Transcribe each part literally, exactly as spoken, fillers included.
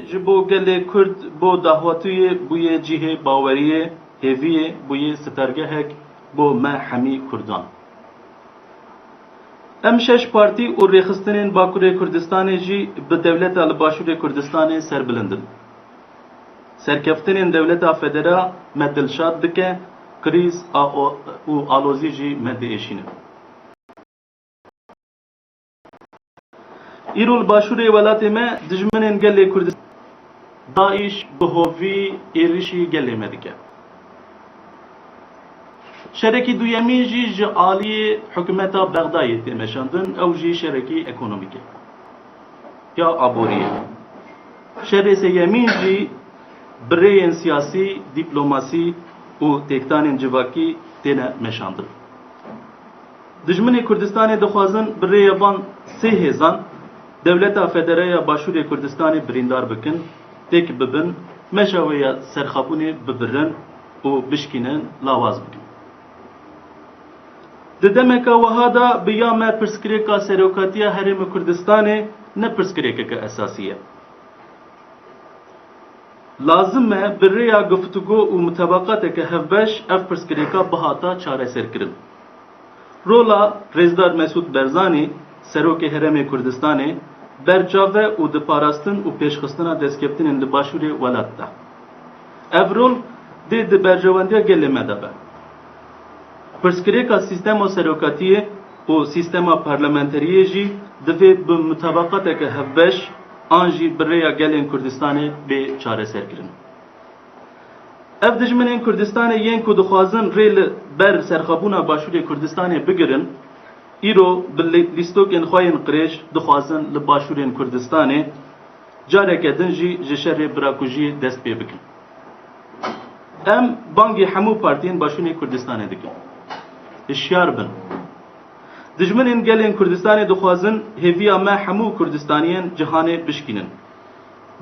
ji bo gelê Kurd bo dahatûyê bûye cihê baweriyê, hêviyê, bûye sitargehek bo me hemî Kurdan. Em şeş partî û rêxistinên Bakurê Kurdistanê jî bi dewleta li Başûrê Kurdistanê serbilind in. Serkeftinên dewleta federa me dilşad dike, krîz a-, o-, û alozî jî me diêşîne. Îro li başûrê welatê me dijminên gelê Kurdistanê, DAIŞ bi hovî êrişî gelê me dike. Şerekî duyemîn jî ji aliyê hikûmeta Bexdayê tê meşandin, ew jî şerekî ekonomîk e ya aborî ye. Şerê sêyemîn jî bi rêyên siyasî, dîplomasî û têkdanên civakî têne meşandin. Dijminê Kurdistanê dixwazin bi rêya van sê hêzan dewleta federe ya Başûrê Kurdistanê birîndar bikin, têk bibin, meşa wê ya serxabûnê bibirin û bişkînin, lawaz bikin. Di demeka wiha de bi ya me pirsgirêka serokatiya Herêma Kurdistanê ne pirsgirêkeke esasî ye. Lazim e bi rêya guftûgo û mutabaqateke hevbeş ev pirsgirêka bihata çareserkirin. Rola Rêzdar Mesûd Barzanî, Serokê Herêmê Kurdistanê, ber çav e û di parastin û pêşxistina destkeftinin li başûrê welat de. Ev rol dê di berjewendiya gelê me de be. Pirsgirêka sîstema serokatiyê û sîstema parlamenteriyê jî divê bi mutabaqateke hevbeş an jî bi rêya gelên Kurdistanê bê çareserkirin. Ev dijminên Kurdistanê yên ku dixwazin rê li ber serxabûna Başûrê Kurdistanê bigirin, îro bi lî-, lîstokên xwe yên qirêj dixwazin li Başûrên Kurdistanê careke din jî ji şerê birakujiyê dest pê bikin. Em bangî hemû partiyên Başûrê Kurdistanê dikin. Hişyar bin. Dijminên gelên Kurdistanê dixwazin hêviya me hemû Kurdistaniyên cihanê bişkînin.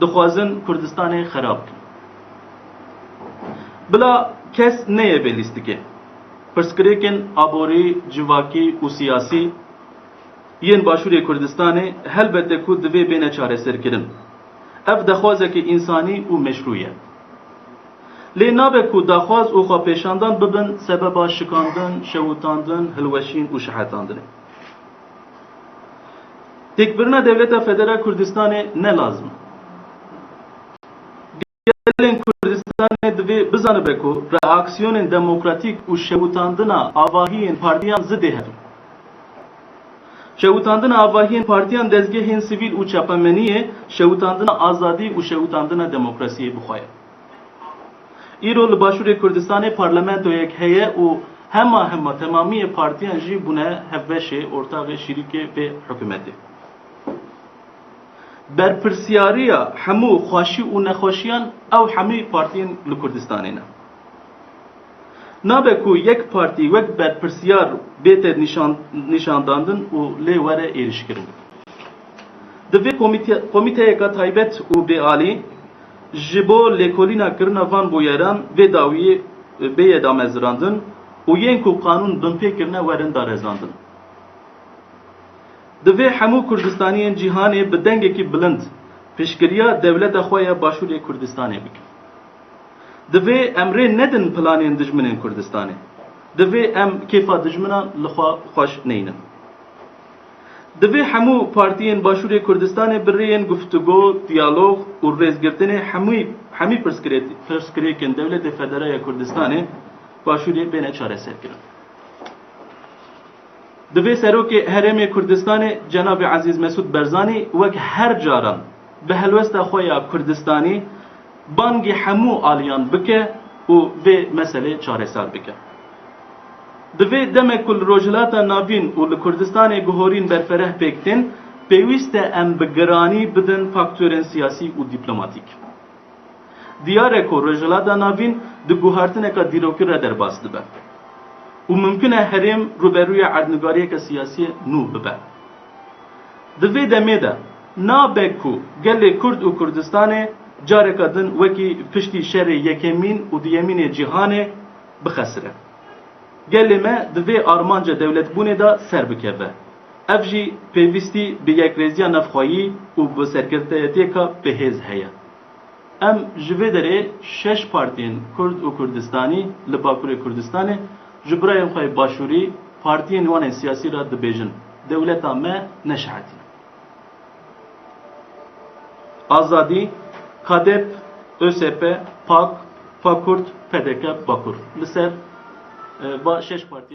Dixwazin Kurdistanê xerab bikin. Bila kes neyê vê lîstikê. Pirsgirêkên aborî, civakî û siyasî yên Başûrê Kurdistanê helbete ku divê bêne çareserkirin. Ev daxwazeke însanî û meşrû ye. Lê nabe ku daxwaz û xwepêşandan bibin sebeba şikandin, şewitandin, hilweşîn û şihetandinê. Têkbirina dewleta federa Kurdistanê ne lazim e. Gelên Kurdistanê divê bizanibe ku reaksiyonên demokratîk û şewitandina avahiyên partiyan zidê hev in. Şewitandina avahiyên partiyan dezgehên sivîl û çapemeniyê, şewitandina azadî û şewitandina demokrasiyê bi xwe ye. Îro li Başûrê Kurdistanê parlamentoyek heye û hema hema temamiyê partiyan jî bûne hevbeşê, ortaxê, şirîkê vê hikûmetê. Berpirsiyariya hemû xweşî û nexweşiyan ew hemî partiyên li Kurdistanê ne. Nabe ku yek partî wek berpirsiyar bête nîşan-, nîşandandin û lê were êrişkirin. Divê komîte-, komîteyeka taybet û bêalî ji bo lêkolîna kirina van bûyeran vê dawiyê bêye damezirandin û yên ku qanûn binpê kirine werin darezandin. Divê hemû Kurdistaniyên cîhanê bi dengekî bilind piştgiriya dewleta xwe ya Başûrê Kurdistanê bikin. Divê em rê nedin planên dijminên Kurdistanê. Divê em kêfa dijminan li xwe xweş neynin. Divê hemû partiyên Başûrê Kurdistanê bi rêyên guftûgo, diyalog û rêzgirtinê hemû, hemî pirsgirêt-, pirsgirêkên dewletê federe ya Kurdistanê Başûrê bêne çareserkirin. Divê Serokê Herêmê Kurdistanê Cenabê Ezîz Mesûd Barzanî wek her caran bi helwesta xwe ya Kurdistanî bangî hemû aliyan bike û vê meselê çareser bike. Divê demek ku li Rojhilata Navîn û li Kurdistanê guhorîn berfereh pêk tên, pêwîst e em bi giranî bidin faktorên siyasî û dîplomatîk. Diyar e ku Rojhilata Navîn di guhertineka dîrokî re derbas dibe û mimkun e herêm rûberûya erdnigariyeke siyasî nû bibe. Di vê demê de nabe ku gelê Kurd û Kurdistanê careka din wekî piştî şerê yekemîn û duyemînê cîhanê bixesire. Gelê me di vê armanca dewletbûnê de ser bikeve. Ev jî pêwîstî bi yekrêziya navxweyî û bi serkirdeyetiyeka bihêz heye. Em ji vê derê şeş partiyên Kurd û Kurdistanî li Bakurê Kurdistanê ji birayên xwe yê Başûrî, partiyên wan ên siyasî re dibêjin, dewleta me neşihetî. Azadî, KADEP, ÖSP, PAK, PAKURD, PDK, Bakur. Li ser, e, va şeş partî